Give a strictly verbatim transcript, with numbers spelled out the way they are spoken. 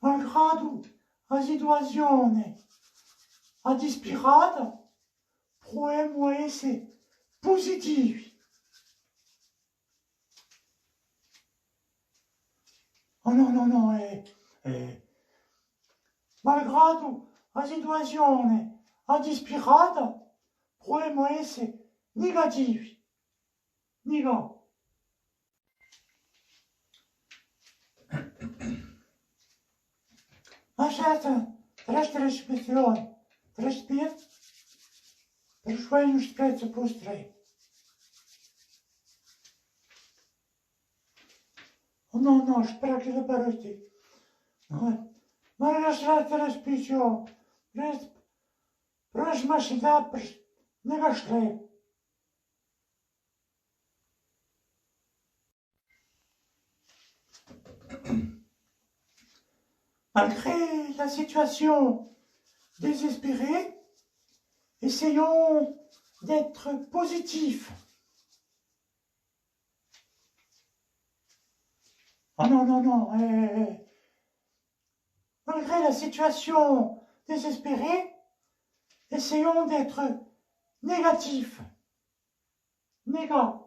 Malgradu a situazione dispirata, pruvemu à esse pusitivi. Oh nò, nò, nò, eh, eh. Malgradu a situazione dispirata, pruvemu à esse nigativi. Nigà. Ma certu, trascrizione, trascrizione, per squagliu scherzo postre. Oh nò, nò, spera chì la parola. Ma la trascrizione, prossima città, per, ne Malgré la situation désespérée, essayons d'être positifs. Ah non, non, non, eh, eh. Malgré la situation désespérée, essayons d'être négatifs. Néga-,